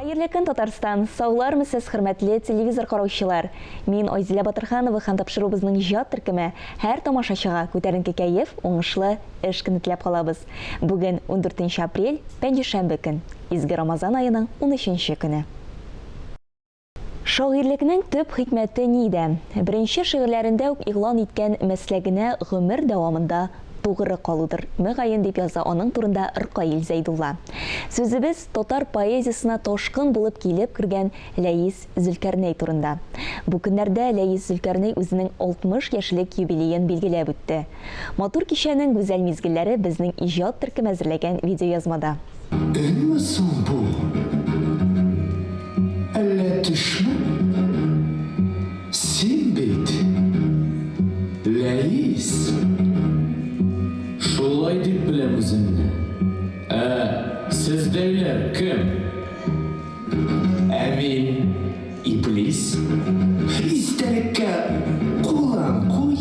Хәерле көн, Татарстан! Саулармы сез, хөрмәтле телевизор караучылар? Мин Айзилә Батырханова һәм тапшыруыбызның иҗат төркеме һәр тамашачыга күтәренке кәеф, уңышлы эш көне теләп калабыз. Бүген 14 апрель, пәнҗешәмбе көн. Изге Рамазан аеның 13 көне. Шагыйрьлекнең төп хикмәте нидә? Беренче шигырьләрендә үк игълан иткән мәсләгенә гомер дәвамында тугры калудыр, мөгаен, дип яза аның турында Ркаил Зәйдулла. Сүзебез татар поэзиясенә ташкын булып килеп кергән Ләис Зөлкәрнәй турында. Бу көннәрдә Ләис Зөлкәрнәй үзенең 60 яшьлек юбилеен билгеләп үтте. Матур кичәнең гүзәл мизгелләре безнең иҗат төркеме әзерләгән видеоязмада. Өнме соң бу? Әллә төшме? Син бит, Ләис! Шулай дип беләм үземне. Ә сездәйләр кем? Ә мин, Иблис. Истәлеккә кулың куй.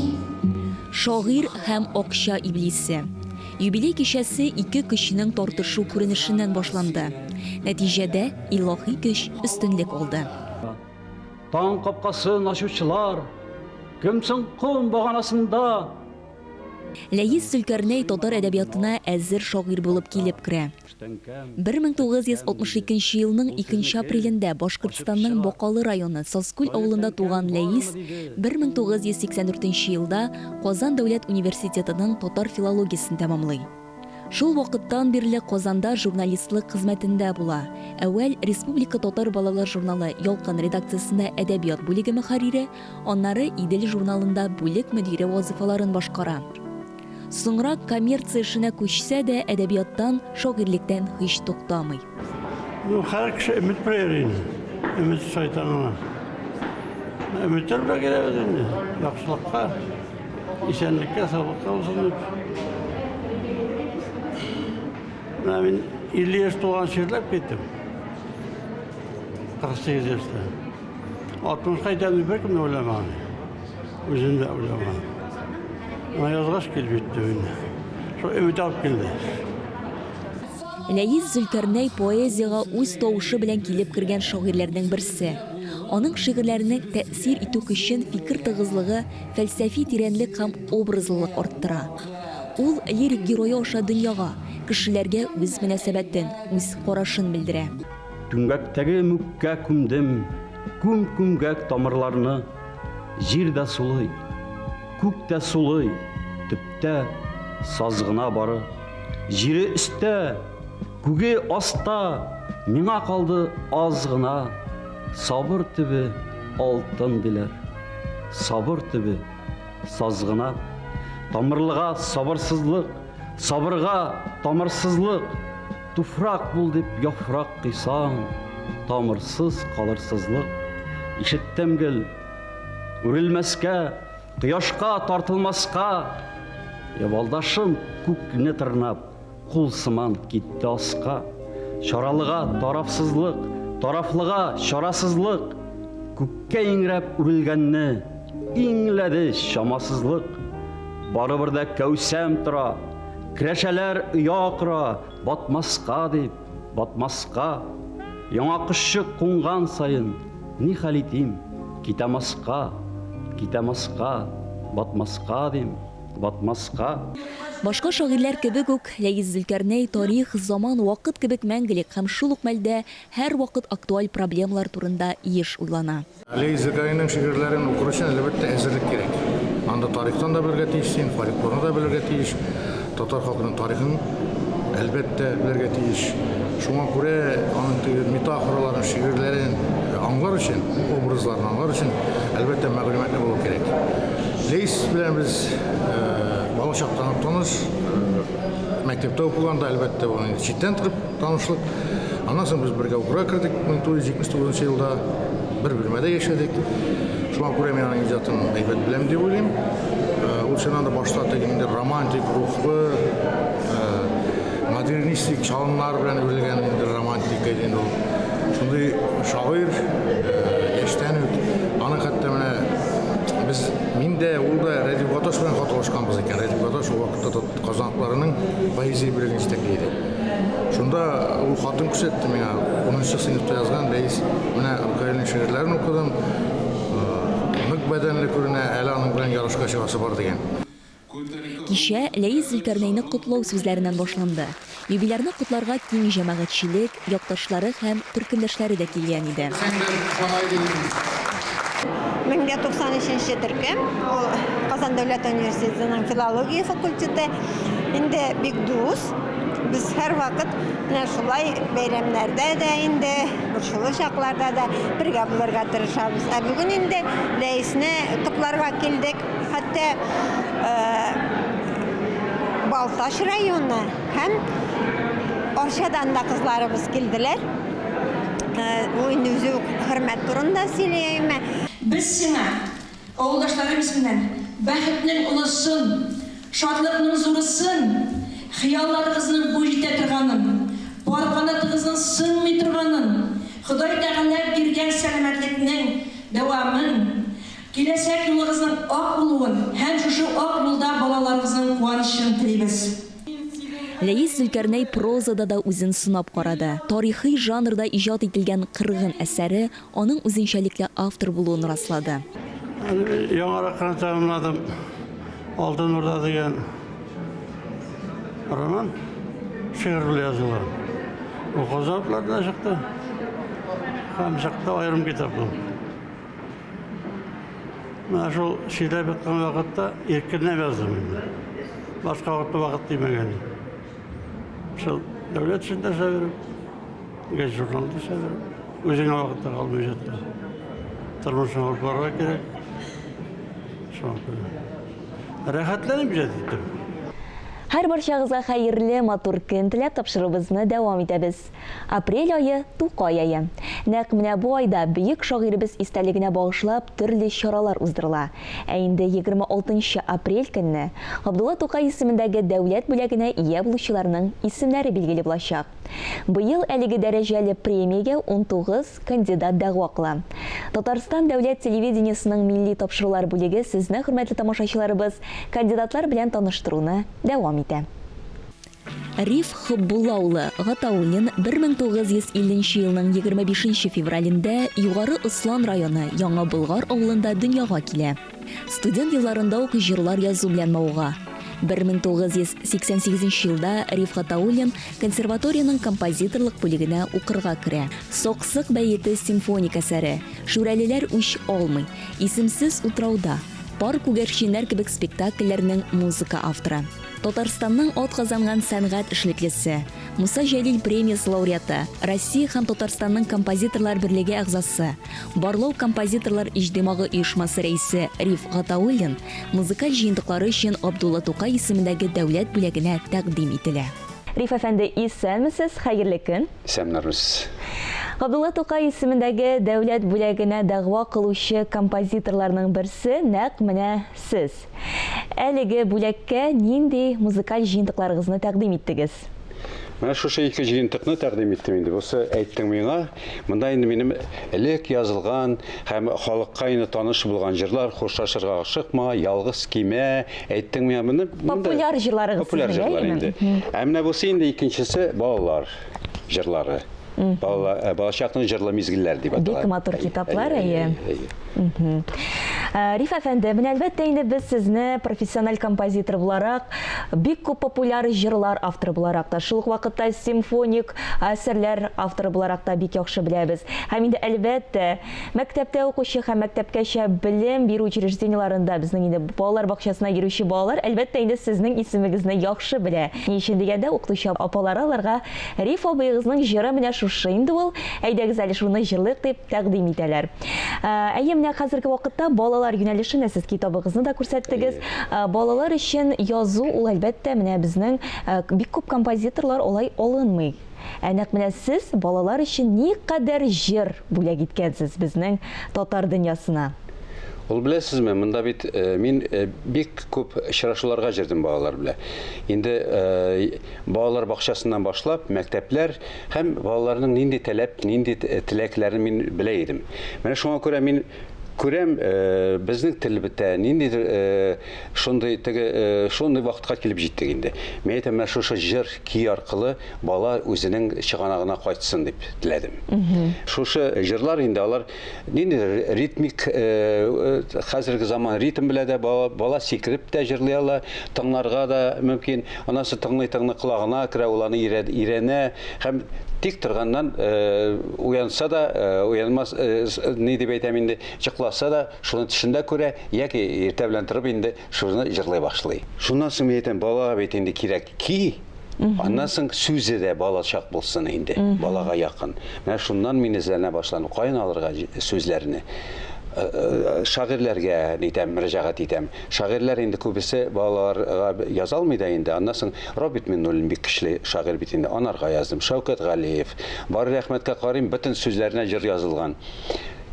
Шагыйрь һәм акча иблисе. Юбилей кичәсе ике көчнең тартышу күренешеннән башланды. Нәтиҗәдә, илаһи көч өстенлек алды. Таң капкасын ачучылар, Кем соң ком баганасында? Ләис Зөлкәрнәй татар әдәбиятына әзер шагыйрь булып килеп керә. 1962 нче елның икенче апрелендә Башкортстанның Бакалы районы Сазкүл авылында туган Ләис 1984 нче елда Казан дәүләт университетының татар филологиясен тәмамлый. Шул вакыттан бирле Казанда журналистлык хезмәтендә була. Әүвәл республика татар балалар журналы Ялкын редакциясендә әдәбият бүлеге мөхәррире, аннары Идел журналында бүлек мөдире вазыйфаларын башкара. Соңрак коммерция эшенә күчсә дә, әдәбияттан, шагыйрьлектән һич туктамый. Ну, һәр кеше өмет белән йөри инде. Өмет шайтанына. Өметләр белән киләбез инде. Яхшылыкка, исәнлеккә, саулыкка булсын дип. Менә мин 50 яшь тулган чирләп киттем. 48 яшьтә. 60-ка җитәм дип беркем дә уйламаган. Үзем дә уйламаган. Менә язгач килеп җитте инде. Шул өмет алып килде. Ләис Зөлкәрнәй поэзиягә үз тавышы белән килеп кергән шагыйрьләрнең берсе. Аның шигырьләренең тәэсир итү көчен фикер тыгызлыгы, фәлсәфи тирәнлек һәм образлылык арттыра. Ул лирик герое аша дөньяга, кешеләргә үз мөнәсәбәтен, үз карашын белдерә. Түмгәктәге мүккә күмдем Күм-күмгәк тамырларны. Җир дә сулый, күк тә сулый, Төптә саз гына бары. Җире өстә, күге аста, Миңа калды аз гына. Сабыр төбе алтын диләр, Сабыр төбе саз гына. Тамырлыга сабырсызлык, Сабырга тамырсызлык. Туфрак бул дип яфрак кыйсаң, Тамырсыз калырсызлык. Ишеттем гел, үрелмәскә, Кояшка тартылмаска. Ябалдашым күкне тырнап, Кул сыман китте аска. Чаралыга тарафсызлык, Тарафлыга чарасызлык. Күккә иңрәп үрелгәнне Иңләде чамасызлык. Барыбер дә кәүсәм тора, Керәшәләр оя кора, Батмаска дип, батмаска. Яңа кошчык кунган саен, Ни хәл итим, китәм аска, Китәм аска, батмаска дим, батмаска. Башка шагыйрьләр кебек үк, Ләис Зөлкәрнәй тарих, заман, вакыт кебек мәңгелек һәм шул ук мәлдә һәрвакыт актуаль проблемалар турында еш уйлана. Ләис Зөлкәрнәйнең шигырьләрен укыр өчен, әлбәттә, әзерлек кирәк. Анда тарихтан да белергә тиеш син, фольклорны да белергә тиеш, татар халкының тарихын, әлбәттә, белергә тиеш. Шуңа күрә аның теге метафораларын, шигырьләрен аңлар өчен, образларын аңлар өчен, әлбәттә, мәгълүматлы булу кирәк. Ләис белән без балачактан ук таныш. Мәктәптә укыганда, әлбәттә, бу инде читтән торып танышлык. Аннан соң без бергә укырга кердек 1979 елда. Бер бүлмәдә яшәдек. Шуңа күрә мин аның иҗатын әйбәт беләм дип уйлыйм. Ул чыннан да башта теге инде романтик рухлы, модернистик чалымнар белән үрелгән инде романтик иде инде ул. Шундый шагыйрь яшьтән үк. Аны хәтта менә без мин дә, ул да Рәдиф Гаташ белән хат алышканбыз икән. Рәдиф Гаташ ул вакытта Казан атларының поэзия бүлеген җитәкли иде. Шунда ул хатын күрсәтте миңа, унынчы сыйныфта язган Ләис, менә Ркаилнең шигырьләрен укыдым, нык бәдәнле күренә, әле аның белән ярышка чыгасы бар, дигән. Кичә Ләис Зөлкәрнәйне котлау сүзләреннән башланды. Юбилярны котларга киң җәмәгатьчелек, якташлары һәм төркемдәшләре дә килгән иде. 1093 нче төркем, ул Казан дәүләт университетының филология факультеты. Инде бик дус. Без һәрвакыт менә шулай бәйрәмнәрдә дә инде, борчулы чакларда да бергә булырга тырышабыз. Ә бүген инде Ләисне котларга килдек. Хәтта Балтач районы һәм Арчадан да кызларыбыз килделәр. Бу инде үзе үк хөрмәт турында сөйли, әйме. Без сиңа, авылдашларым исеменнән, бәхетнең олысын, шатлыкның зурысын, хыялларыгызның буй җитә торганын, пар канатыгызның сынмый торганын, Ходай Тәгалә биргән сәламәтлекнең дәвамын, Киләчәк юлыгызның ак булуын һәм шушы ак юлда балаларыгызның куанычын телибез. Ләис Зөлкәрнәй прозада да үзен сынап карады. Тарихи жанрда иҗат ителгән Кыргын әсәре аның үзенчәлекле автор булуын раслады. Әле мин яңарак кына тәмамладым Алтын Урда дигән роман, шигырь белән язылган. Ул Казан утларында чыкты. Һәм чыкты аерым китап ул. Менә шул сөйләп яткан вакытта иркенләп яздым инде. Башка вакытта вакыт тимәгән. Шул дәүләт эшендә эшләп йөреп, гәзит журналда эшләп йөреп, үзеңә вакыт та калмый иҗатка. Тормышны алып барырга кирәк. Шуңа күрә рәхәтләнеп иҗат иттем. Һәрбарчагызга хәерле, матур көн теләп, тапшыруыбызны дәвам итәбез. Апрель ае, Тукай ае. Нәкъ менә бу айда бөек шагыйребез истәлегенә багышлап төрле чаралар уздырыла. Ә инде 26 нчы апрель көнне Габдулла Тукай исемендәге дәүләт бүләгенә ия булучыларның исемнәре билгеле булачак. Быел әлеге дәрәҗәле премиягә 19 кандидат дәгъва кыла. Татарстан дәүләт телевидениесенең милли тапшырулар бүлеге сезне, хөрмәтле тамашачыларыбыз, кандидатлар белән таныштыруны дәвам итә. Риф Хоббулла улы Гатауллин 1950 нче елның 25 нче февралендә Югары Ослан районы Яңа Болгар авылында дөньяга килә. Студент елларында ук җырлар язу белән мавыга. 1988 нче елда Риф Гатауллин консерваториянең композиторлык бүлегенә укырга керә. Саксык бәете симфоник әсәре, Шүрәлеләр үч алмый, Исемсез утрауда, Пар күгәрченнәр кебек спектакльләрнең музыка авторы. Татарстанның атказанган сәнгать эшлеклесе, Муса Җәлил премиясе лауреаты, Россия һәм Татарстанның Композиторлар берлеге әгъзасы, Барлау композиторлар иҗтимагый оешмасы рәисе Риф Гатауллин музыкаль җыентыклары өчен Габдулла Тукай исемендәге дәүләт бүләгенә тәкъдим ителә. Риф әфәнде, исәнмесез, хәерле көн! Исәнмербез. Габдулла Тукай исемендәге дәүләт бүләгенә дәгъва кылучы композиторларның берсе нәкъ менә сез. Әлеге бүләккә нинди музыкаль җыентыкларыгызны тәкъдим иттегез? Менә шушы ике җыентыкны тәкъдим иттем инде. Бусы әйттең миңа. Монда инде минем элек язылган һәм халыкка инде таныш булган җырлар, Хушлашырга ашыкма, Ялгыз кимә, әйттең миңа. Моны Популяр җырларыгыз Популяр җырлар инде. Ә менә бусы инде икенчесе балалар җырлары. Балалар, э, балачакның җырлы мизгелләре дип атала. Бик матур китаплар, әйе. Э, Риф әфәнде, менә әлбәттә инде без сезне профессиональ композитор буларак, бик күп популяр җырлар авторы буларак та, шул ук вакытта симфоник әсәрләр авторы буларак та бик яхшы беләбез. Һәм инде әлбәттә, мәктәптә укучы һәм мәктәпкәчә белем бирү учреждениеләрендә безнең инде балалар бакчасына йөрүче балалар әлбәттә инде сезнең исемегезне яхшы белә. Ни өчен дигәндә, укытучы апалары аларга Риф абыегызның җыры менә шушы инде ул, әйдәгез әле шуны җырлыйк, дип тәкъдим итәләр. Әйе, менә хәзерге вакытта балалар юнәлеше, менә сез китабыгызны да күрсәттегез. Балалар өчен язу ул, әлбәттә, менә безнең бик күп композиторлар алай алынмый. Ә нәкъ менә сез балалар өчен никадәр җыр бүләк иткәнсез безнең татар дөньясына. Ул беләсезме, монда бит мин бик күп очрашуларга җөрдем балалар белән. Инде Балалар бакчасыннан башлап, мәктәпләр һәм балаларның нинди таләп, нинди теләкләрен мин белә идем. Менә шуңа күрә мин Күрәм, безнең тел бетә, ниндидер шундый теге шундый вакытка килеп җиттек инде. Мин әйтәм, менә шушы җыр көй аркылы бала үзенең чыганагына кайтсын дип теләдем. Шушы җырлар инде алар ниндидер ритмик хәзерге заман ритм белә дә бала, бала сикереп тә җырлый ала, тыңларга да мөмкин. Аннан соң тыңлый-тыңлый колагына керә, ул аны өйрәнә һәм тик торганнан уянса да, уянмас, ни дип әйтәм инде, йокласа да, шуны төшендә күрә, яки иртә белән торып инде шуны җырлый башлый. Шуннан соң мин әйтәм, балага бит инде кирәк ки, аннан соң сүзе дә балачак булсын инде, балага якын. Менә шуннан мин эзләнә башладым, каян алырга сүзләрне. Шагыйрьләргә нитәм, мөрәҗәгать итәм. Шагыйрьләр инде күбесе балаларга яза алмый да инде. Аннан соң Роберт Миннуллин бик көчле шагыйрь бит инде, анарга яздым. Шәүкәт Галиев, Барый Әхмәткә карыйм, бөтен сүзләренә җыр язылган.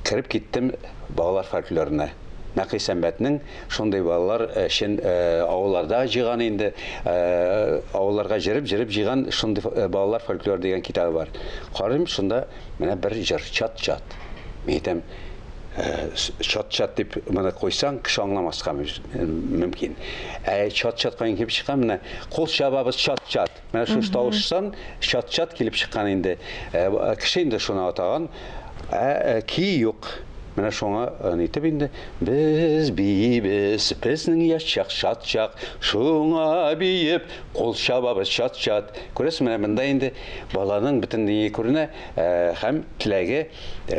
Кереп киттем балалар фольклорына. Нәкый Сәмбәтнең шундый балалар өчен авылларда җыйган инде, авылларга җырып-җырып җыйган шундый балалар фольклоры дигән китабы бар. Карыйм, шунда менә бер җыр, чат-чат. Мин әйтәм, чат-чат дип моны куйсаң, кеше аңламаска мөмкин. Ә чат-чат каян килеп чыккан? Менә кул чабабыз чат-чат. Менә шушы тавыштан чат-чат килеп чыккан инде. Кеше инде шуны атаган. Ә ки юк. Менә шуңа нитеп инде без биибез, безнең яшь чак чат-чак, шуңа биеп кул чабабыз чат-чат. Күрәсез, менә монда инде баланың бөтен ние күренә һәм теләге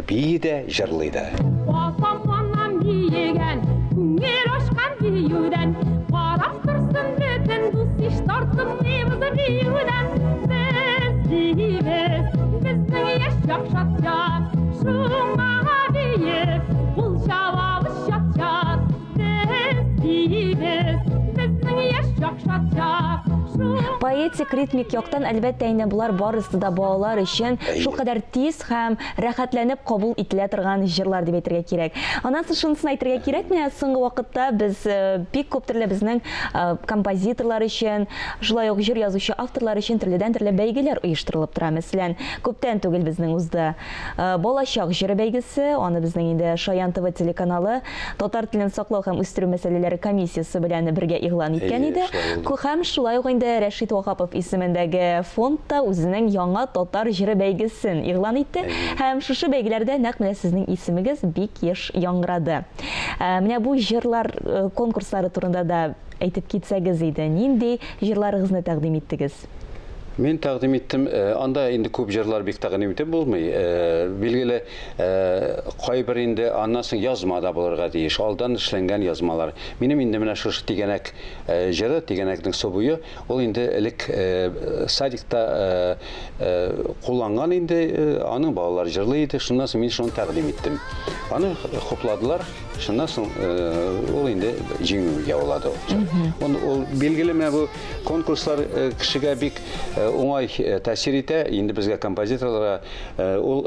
бии дә, җырлый да. Атам, анам биегән, күңел ачкан биюдән, карап торсын бөтен дус-иш, тартынмыйбыз биюдән. Без биибез, безнең яшь чак шат-чак, шуңа биеп, кул чабабыз чат-чат. Без биибез, безнең яшь чак шат-чак, шуңа. Поэтик, ритмик яктан, әлбәттә инде, болар барысы да балалар өчен шулкадәр тиз һәм рәхәтләнеп кабул ителә торган җырлар дип әйтергә кирәк. Аннан соң шунысын әйтергә кирәк, менә соңгы вакытта без бик күп төрле безнең композиторлар өчен, шулай ук җыр язучы авторлар өчен төрледән-төрле бәйгеләр оештырылып тора. Мәсәлән, күптән түгел безнең узды Балачак җыры бәйгесе, аны безнең инде Шаян ТВ телеканалы Татар телен саклау һәм үстерү мәсьәләләре комиссиясе белән бергә игълан иткән иде. Һәм шулай ук инде Рәшит Ваһапов исемендәге фонд та үзенең яңа татар җыры бәйгесен игълан итте. Һәм шушы бәйгеләрдә нәкъ менә сезнең исемегез бик еш яңгырады. Менә бу җырлар конкурслары турында да әйтеп китсәгез иде. Нинди җырларыгызны тәкъдим иттегез? Мин тәкъдим иттем, анда инде күп җырлар бик тәкъдим итеп булмый. Билгеле, кайбер инде аннан соң язма да булырга тиеш, алдан эшләнгән язмалар. Минем инде менә шушы Тигәнәк җыры, Тигәнәкнең су буе, ул инде элек садикта кулланган инде, аның балалар җырлый иде, шуннан соң мин шуны тәкъдим иттем. Аны хупладылар. Шуннан соң ул инде җиңү яулады ул җыр. Ул, ул билгеле менә бу конкурслар кешегә бик уңай тәэсир итә. Инде безгә композиторларга ул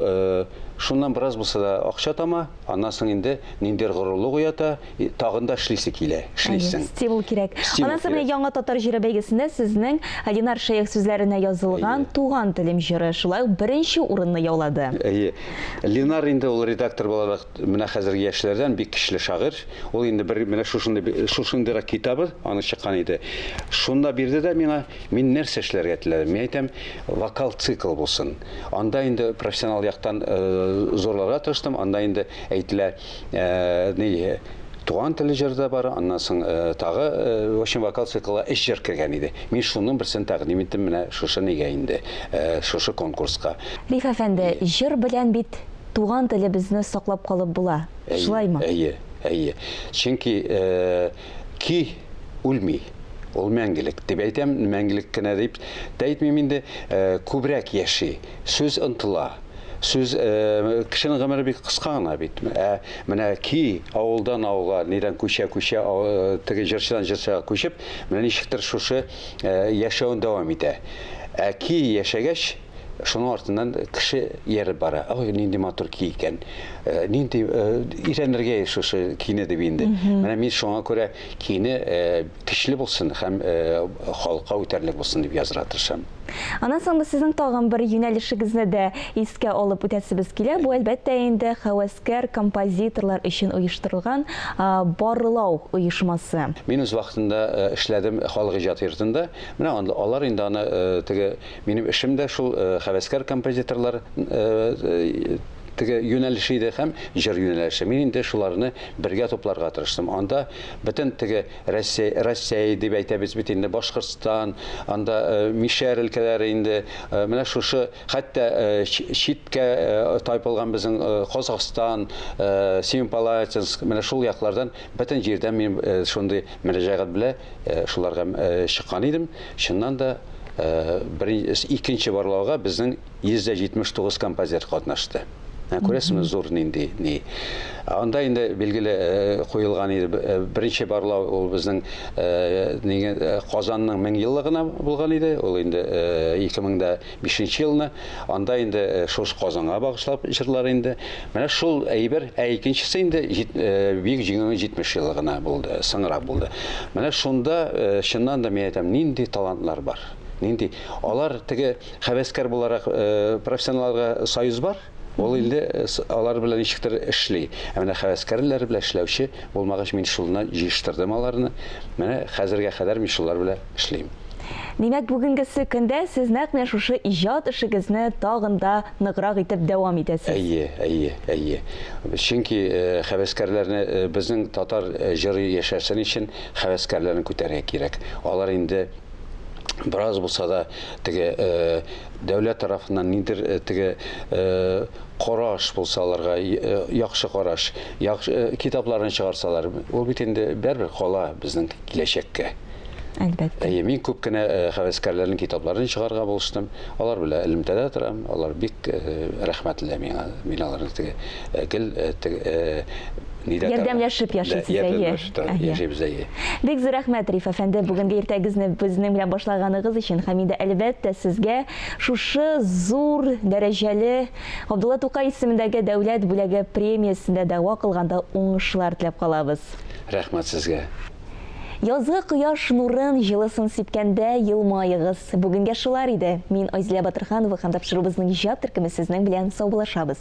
шуннан бераз булса да акча тама, аннан соң инде ниндидер горурлык уята, тагын да эшлисе килә, эшлисең. Стимул кирәк. Аннан соң менә Яңа татар җыры бәйгесендә сезнең Ленар Шәех сүзләренә язылган Туган телем җыры шулай ук беренче урынны яулады. Әйе. Ленар инде ул редактор буларак Менә хәзерге яшьләрдән бик көчле шагыйрь. Ул инде бер менә шушындый шушындыйрак китабы аның чыккан иде. Шунда бирде дә миңа, мин нәрсә эшләргә теләдем? Мин әйтәм, вокал цикл булсын. Анда инде профессионал яктан зурларга тырыштым. Анда инде әйтелә, ни Туган теле җыры да бар, аннан соң тагы, в общем, вокал циклга өч җыр кергән иде. Мин шуның берсен тәкъдим иттем менә шушы нигә инде, шушы конкурска. Риф әфәнде, җыр белән бит Туган телебезне саклап калып була, шулаймы? Әйе, әйе. Чөнки ки үлми, ул мәңгелек дип әйтәм, мәңгелек кенә дип тә әйтмим инде, күбрәк яши, сүз онтыла. Сүз кешенең гомере бик кыска гына бит. Ә менә ки авылдан авылга, нидән күчә-күчә, теге җырчыдан җырчыга күчеп, менә ничектер шушы яшәвен дәвам итә. Ә ки яшәгәч, Шуның артыннан кеше ияреп бара. Ой, нинди матур көй икән. Нинди өйрәнергә шушы көйне дип инде. Менә мин шуңа күрә көйне көчле булсын һәм халыкка үтәрлек булсын дип язырга тырышам. Аннан соң без сезнең тагын бер юнәлешегезне дә искә алып үтәсебез килә. Бу, әлбәттә инде, һәвәскәр композиторлар өчен оештырылган Барлау оешмасы. Мин үз вакытында эшләдем халык иҗаты йортында. Менә алар инде аны теге Минем эшем дә шул һәвәскәр композиторлар теге юнәлеше иде һәм җыр юнәлеше. Мин инде шуларны бергә тупларга тырыштым. Анда бөтен теге Россия, Россия дип әйтәбез бит инде, Башкортстан, анда Мишәр өлкәләре инде, менә шушы хәтта читкә тайпылган безнең Казахстан, Семипалатинск, менә шул яклардан бөтен җирдән мин шундый мөрәҗәгать белән Шуларга чыккан идем. Чыннан да, икенче барлауга безнең 179 композитор катнашты. Күрәсезме, зур нинди ни. Анда инде билгеле куелган иде. Беренче барлау ул безнең Казанның 1000 еллыгына булган иде. Ул инде 2005 елны. Анда инде шуш Казанга багышлап җырлар инде. Менә шул әйбер, ә икенчесе инде Бөек Җиңүнең 70 еллыгына булды, соңрак булды. Менә шунда чыннан да мин әйтәм, нинди талантлар бар. Нинди. Алар теге хәвәскәр буларак профессионалларга союз бар. Ул инде алар белән ничектер эшли. Ә менә хәвәскәрләр белән эшләүче булмагач, мин шулны җыештырдым аларны. Менә хәзергә кадәр мин шулар белән эшлим. Димәк, бүгенгесе көндә сез нәкъ менә шушы иҗат эшегезне тагын да ныграк итеп дәвам итәсез. Әйе, әйе, әйе. Чөнки хәвәскәрләрне, безнең татар җыры яшәсен өчен хәвәскәрләрне күтәрергә кирәк. Алар инде бераз булса да теге дәүләт тарафыннан ниндидер теге караш булса аларга, яхшы караш, яхшы китапларын чыгарсалар, ул бит инде бәрбер кала безнең киләчәккә. Әлбәттә. Әйе, мин күп кенә һәвәскәрләрнең китапларын чыгарырга булыштым. Алар белән элемтәдә торам. Алар бик рәхмәтле миңа. Мин аларны теге гел теге нидә Ярдәмләшеп яшисез, әйе. Ярдәмләшеп яшибез, әйе. Бик зур рәхмәт, Риф әфәнде, бүгенге иртәгезне безнең белән башлаганыгыз өчен һәм инде, әлбәттә, сезгә шушы зур дәрәҗәле Габдулла Тукай исемендәге дәүләт бүләге премиясендә дәгъва кылганда уңышлар теләп калабыз. Рәхмәт сезгә. Язгы кояш нурын, җылысын сипкәндә елмаегыз. Бүгенгә шулар иде. Мин Айзилә Батырханова һәм тапшыруыбызның иҗат төркеме сезнең белән саубуллашабыз.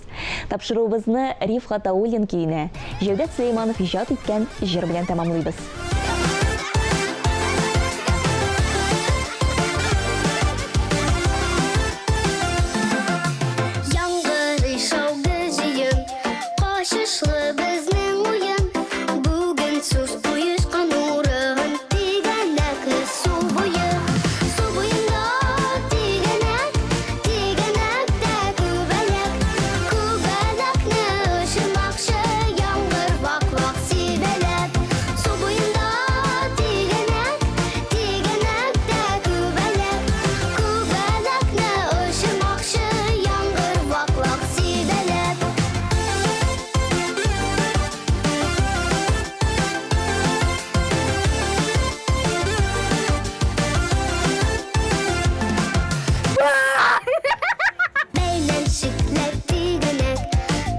Тапшыруыбызны Риф Гатауллин көенә, Җәүдәт Сөләйманов иҗат иткән җыр белән тәмамлыйбыз. Яңгырый шау-гөр җыен, Качышлы безнең уен. Бүген сүз оешкан урын, Тигәнәкле су буе. Су буенда тигәнәк, Тигәнәктә күбәләк. Күбәләкне очырмакчы, Яңгыр вак-вак сибәләп. Су буенда тигәнәк, Тигәнәктә күбәләк. Күбәләкне очырмакчы, Яңгыр вак-вак сибәләп. Бәйләнчекләр тигәнәк,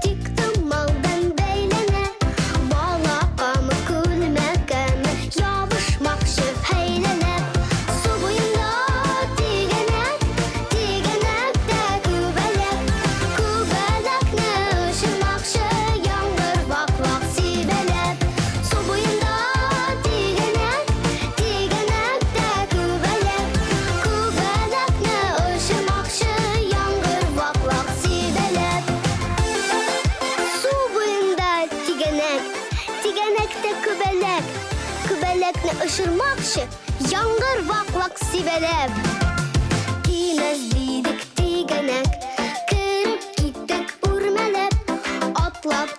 тик томалдан бәйләнә. Балакамы, күлмәкәме, ябышмакчы һәйләләп. Су буенда тигәнәк, Тигәнәктә күбәләк, күбәләкне очырмакчы яңгыр вак-вак сибәләп. Су буенда тигәнәк, тигәнәктә күбәләк, күбәләкне очырмакчы яңгыр вак-вак сибәләп. Су буенда тигәнәк, тигәнәктә күбәләк, күбәләкне очырмакчы Яңгыр вак-вак сибәләп. Тимәс дидек тигәнәк, Кереп киттек үрмәләп. Атлап.